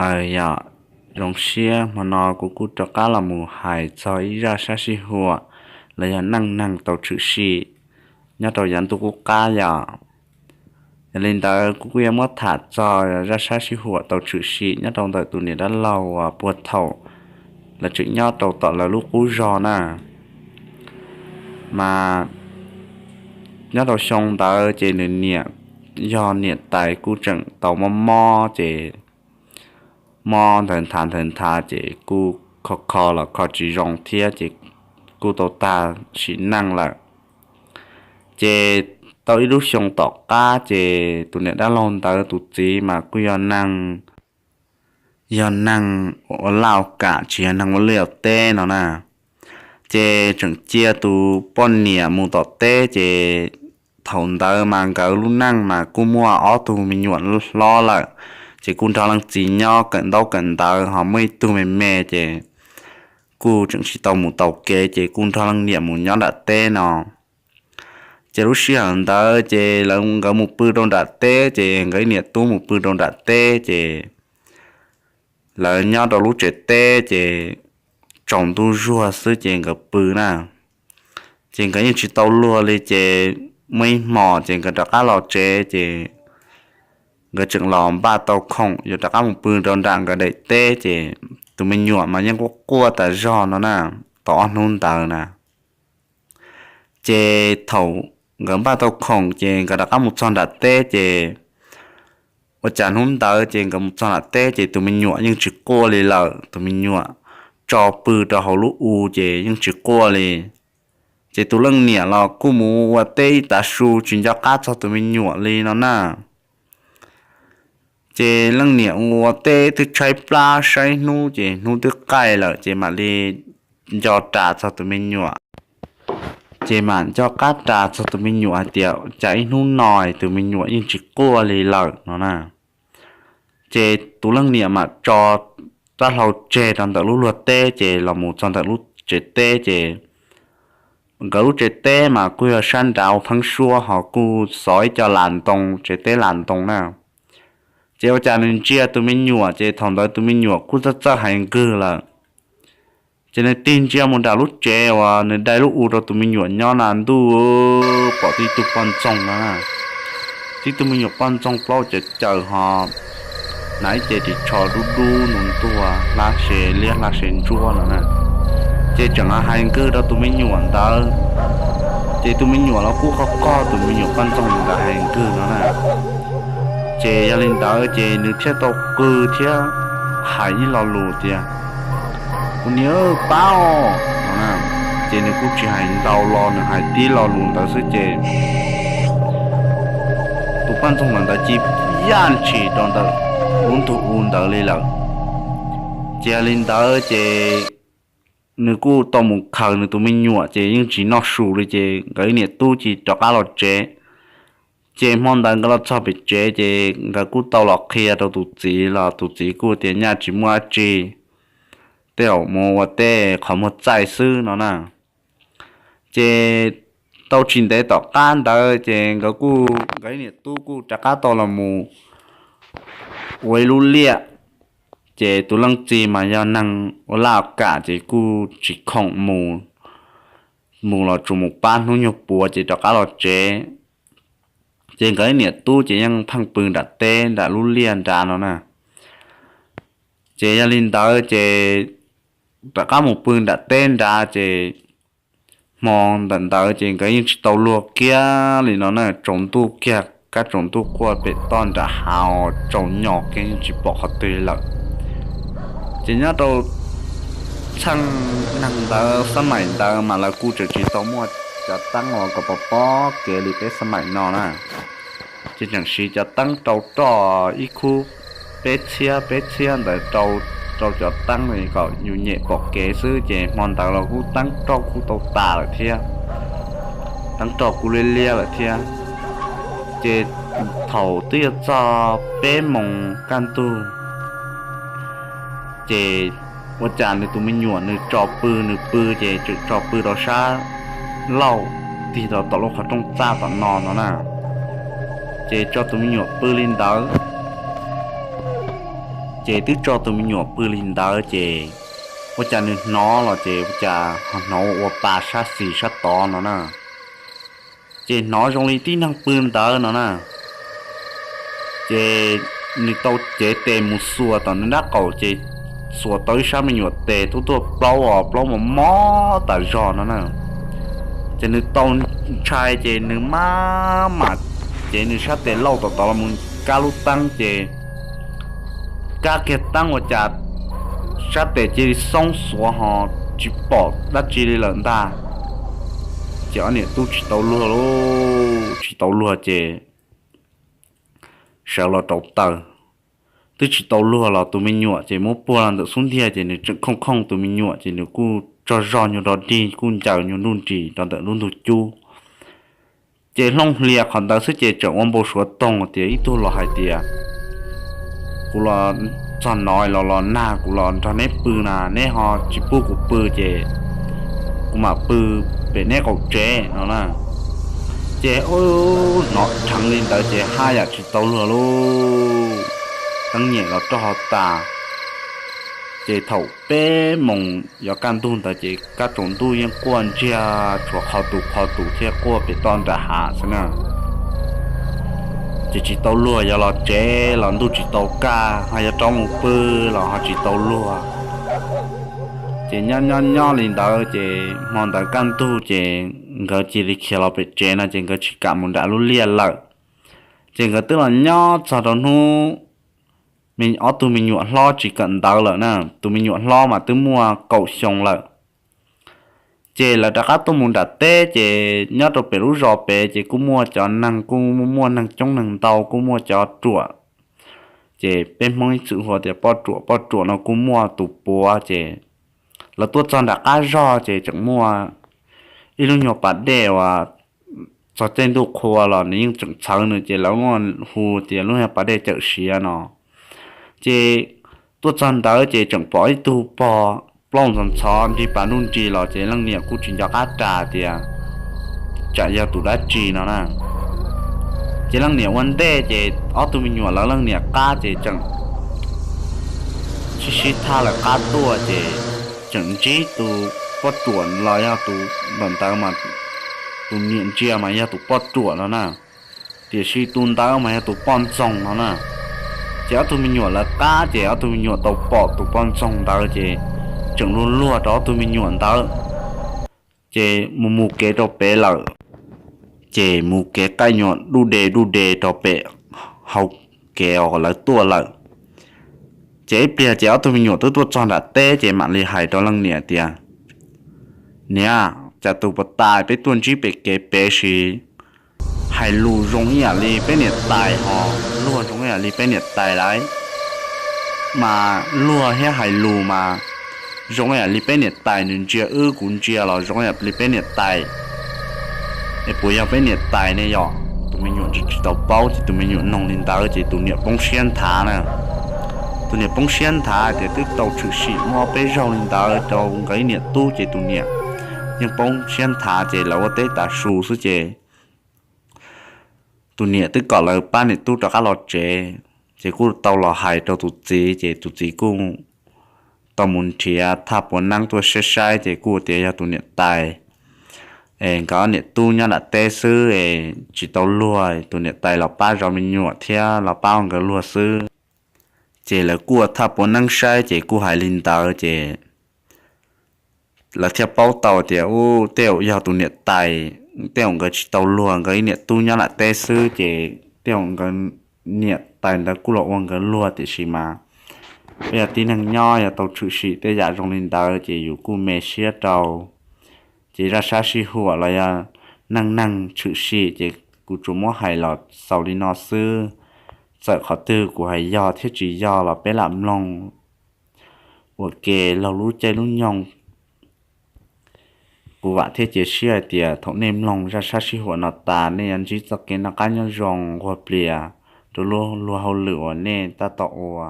Yog, zoo siab hmo no kuv kuj rov qab los mus hais txog ib zaj sab sij huam los yog neej neeg tau tshwm sim nyob rau yav ntuj qub qab yom. Yog li ntawd kuv kuj yuav muab tham txog zaj sab sij huam tau tshwm sim nyob rau ntawm tus niam dab laug uas puag thaum lawv tseem nyob rau tom lawv lub qub zog na. Mas nyob rau xyoo ntawd ces nws niam yog niam tais kuj tseem tau mob mob ces mob ntawd nthav ntawd nthav ces kuj kho kho los kho tsis zoo thiab ces kuj tau tag sim neej lawm. Ces tau ib lub xyoo tom qab ces tus niam dab laug ntawd tus txiv mas kuj yog neeg, yog neeg ua laj ua kam tsis yog neeg ua liaj ua teb no na. Ces tseem cia tus poj niam mus tom teb ces thaum ntawd mas nkawd lub neej mas kuj muaj ob tug me nyuam hlob lawm, ces kuj nrog leej txiv nyob kawm ntaub kawm ntawv ho muaj ib tug me me ces kuj tseem tsis tau mus taus kev ces kuj nrog leej niam mus nyob nram teb no. Ces lub sij hawm ntawd ces lawv nkawd mus pw rau nram teb ces nkawd ib niam tub mus pw rau nram teb ces lawv nyob rau lub tsev teb ces tsaus ntuj zuag xwb ces nkawd pw na. Ces nkawd yeej tsis tau luag li ces muaj ib hmos ces nkawd rov qab los tsev ces nkawd tseem los npaj tau khoom yuav rov qab mus pw rau nram nkawd daim teb ces tus me nyuam mas yeej quaj quaj tas zog no na, tau ob hnub ntawd na. Ces thaum nkawd npaj tau khoom ces nkawd rov qab mus txog nram teb ces ua cas hnub ntawd ces nkawd mus txog nram teb ces tus me nyuam yeej tsis quaj li lawm, tus me nyuam tso pw rau hauv lub u ces yeej tsis quaj li. Ces tus leej niam los kuj mus ua teb ib tav su tsis nco qab txog tus me nyuam li no na. Ces leej niam ua teb twb tshaib plab saib hnub ces hnub twb qaij lawm ces mam li nco ras txog tus me nyuam. Ces mam nco qab ras txog tus me nyuam hais tias cas ib hnub no tus me nyuam yeej tsis quaj li lawm no na. Ces tus leej niam mam tso rab hlau tseg rau ntawm lub luag teb ces los mus txog ntawm lub tsev teb ces nkawd lub tsev teb mas kuj yog sab nrad ua pheeb suab ho kuj xov ib co las ntoo, tsev teb las ntoo na. Ces ua cas nws ntsia tus me nyuam ces thaum ntawd tus me nyuam kuj txawj txawj hais nkwg lawm. Ces nws tig ntsia mus nram lub tsev uas nws dai lub u rau tus me nyuam nyob na ntuj, pom tib tug poj ntxoog no na. Tib tug me nyuam poj ntxoog plaub caws caws ho hnav ib ce ris tsho dub dub ntuag ntuag hlab se liab hlab se ntsuab no na. Ces tseem hais nkwg rau tus me nyuam ntawd. Ces tus me nyuam los kuj qog qog tus me nyuam poj ntxoog ntawd hais nkwg no na. Ces yog li ntawd ces nws thiaj tau qw thiab hais ib lo lus tias, kuv niam pab os no. Ces nws kuj tsis hais ntau lo, nws hais tib lo lus ntawd xwb ces tus poj ntxoog ntawd cia li yaj ntshis rau ntawm lub ntug u ntawd li lawm. Ces yog li ntawd ces nws kuj tau mus khaws nws tus me nyuam ces yeej tsis noj su li ces nkawd ib niam tub cia li rov qab los tsev. Ces hmo ntawd nkawd los txog pem tsev ces nkawd kuj tau los qhia rau tus txiv los tus txiv kuj tias nyaj tsis muaj dab tsi, tej zaum mus ua tej qhov muag txaij xwb no na. Ces tau tsis ntev tom qab ntawd ces nkawd kuj, nkawd ib niam tub kuj rov qab tau los mus ua ib lub liaj. Ces tus leej txiv mas yog neeg ua laj kam ces kuj tsis khoom mus, mus los tsuas mus pab hnub nyuag puav ces rov qab los tsev. Ces nkawd ib niam tub ces yeej pheej pw nram teb nram lub liaj nrad no na. Ces yog li ntawd ces rov qab mus pw nram teb nrad ces hmo ntawm ntawd ces nkawd yeej tsis tau luag kiag li no na, tsaus ntuj kiag, kab tsaus ntuj quaj pem toj nram hav tsaus nyos kiag yeej tsis pom qhov twg lawm. Ces nyob rau txheej neeg ntawd xab maim ntawd mas lawv kuj tseem tsis tau muaj cov teeb uas kom pov pob kev li peb xab maim no na. Ces tseem siv cov teeb rau roj ib khub peb txhiab peb txhiab ntawd rau, rau cov teeb kom yus nyem pom kev xwb ces hmo ntawd los kuj teeb roj kuj tau tas lawm thiab, teeb roj kuj liab liab lawm thiab. Ces thaum twb yuav txog peb moos kaj ntug ces ua cas nws tus me nyuam nws tso pw, nws pw ces tseem tso pw rau sab lauj, tig rau tom lub qhov rooj txaj tom no no na. Ces tso tus me nyuam pw li ntawd, Ces twb tso tus me nyuam pw li ntawd ces ua cas nws hnov los ces ua cas ho hnov ua pa sab xis sab tod no na. Ces hnov zoo li tib neeg pw ntawd no na. Ces nws tau cev tes mus xuas tom nws nrab qaum ces xuas tau ib sab me nyuam tes tuaj tuaj plaub os, plaub mos mos tas zog no na. Ces nws tau ntshai ces nws maj mam cev nws sab tes lauj tom tod los mus kab lub teeb ces kab kiag teeb ua cas sab tes cia li xoob xuav ho tsis pom dab tsi li lawm ntag. Ces ob niam tub tsis tau luag lauj, tsis tau luag ces sawv los rauv taws. Twb tsis tau luag los tus me nyuam ces muab puag los ntawm xub ntiag ces nws tseem khooj khooj tus me nyuam ces nws kuj tsaug zog nyuag dog dig kuj ncaws nyuag nruj nris rau ntawm lub ntug cub. Ces hlooj hlias qhov ntawd xwb ces tseem ua npau suav toog tias ib tug los hais tias, kuv los txog no los los nag kuv los nrog neb pw na, neb ho tsis pub kuv pw ces kuv mam pw pem neb qaum tsev no na. Ces hnov dheev li ntawd ces haj yam tsis tau luag lauj, teeb nyem los roj ho tas. Ces thaum peb moos yuav kaj ntug ntawd ces kab tsaus ntuj yeej quaj ntsiag tshuav qhov tus qhov tus thiab quaj pem toj nram hav xwb na. Ces tsis tau luag, yog los tsev los ntuj tsis tau kaj, ho yog rov mus pw los ho tsis tau luag. Ces nyob nyob nyob li ntawd ces hmo ntawd kaj ntug ces nkawd cia li khiav los pem tsev no ces nkawd tsis kam mus nram lub liaj lawm. Ces nkawd twb los nyob txog rau hnub ob tug me nyuam hlob tsis kawm ntawv lawm na, tus me nyuam hlob mas twb muaj kaum xyoo lawm. Ces lawv rov qab tuaj mus nram teb ces nyob rau pem lub zos pem ces kuj muaj cov neeg, kuj muaj neeg coob neeg ntau, kuj muaj cov ruam. Ces peb Hmoob ib txwm hu tias poj ruam, poj ruam no kuj muaj tus puav. Ces lawv tuaj txog nram qab zog ces tseem muaj ib lub nyuag pas dej uas txog caij ntuj qhua los nws yeej tseem txhawv nws ces lawv muaj hu tias lub nyuag pas dej Cawm Siav no. Ces tuaj txog ntawd ces tseem pom ib tug pog plaub ntxhov ntxhov nrig pas nruj nrig los ces leej niam kuj tsis nco qab ras tias tsam yog tus dab tsi no na. Ces leej niam ua ntej ces ob tug me nyuam lawv leej niam qab ces tseem sib sib thaj lawv qab tuaj ces tseem ntsib tus poj ruam los yog tus ntawm ntawd mas tus niam ntsia mas yog tus poj ruam no na, tiam sis tus ntawd mas yog tus poj ntxoog no na. Ces ob tug me nyuam lawv qab ces ob tug me nyuam tau pom tus poj ntxoog ntawd ces tseem luag luag rau ob tug me nyuam ntawd. Ces mus mus kev rau pem lawm, ces mus kev qaij nyuam duj de duj de rau pem hau kev uas lawv tuaj lawm. Ces ib pliag ces ob tug me nyuam twb tuaj txog nram teb ces mam li hais rau leej niam tias, niam, cas tus puas tas peb tuaj ntsib pem kev pem sis hais lus zoo ib yam li peb niam tais ho luag zoo ib yam li peb niam tais lawm. Mas luag thiab hais lus mas zoo ib yam li peb niam tais, nws ntsia wb kuv ntsia los zoo ib yam li peb niam tais. Es puas yog peb niam tais ne yom? Tus me nyuam tsis tau paub ces tus me nyuam noog li ntawd ces tus niam poob siab nthav na. Tus niam poob siab nthav tias twb tau tshwm sim muaj ob peb zaug li ntawd rau nkawd ib niam tub ces tus niam yeej poob siab nthav ces lawv ua teb tas su xwb ces tus niam twb kom lawv pab niam tub rov qab los tsev. Ces kuj tau los hais rau tus txiv ces tus txiv kuj tau mus nrhiav thaj puav neeb tuaj saib saib ces kuj tias yog tus niam tais es nkawd niam tub nyob nram teb xwb es tsis tau luag, tus niam tais los pab zov me nyuam thiab los pab ua nkawd luag xwb. Ces lawv kuj ua thaj puav neeb saib ces kuj hais li ntawd ces lawv thiaj paub tau tias u, tej zaum yog tus niam tais, tej zaum nkawd tsis tau luag, nkawd ib niam tub nyob nram teb xwb ces tej zaum nkawd niam tais ntawd kuj los ua nkawd luag tiam sis mas peb yog tib neeg nyob yog tau tshwm sim tej yam zoo li ntawd ces yus kuj me siab rau. Ces zaj sab sij huam los yog neej neeg tshwm sim ces kuv tsuas muab hais los xaus li no xwb. Txawm qhov twg kuv hais yog thiab tsis yog los peb lam mloog ua ke laug lub caij lub nyoog. Kuv vam thiab cia siab hais tias thaum nej mloog zaj sab sij huam no tas nej yuav ntsib txoj kev noj qab nyob zoo nquag plias rau lub luag hauj lwm uas nej tab tom ua.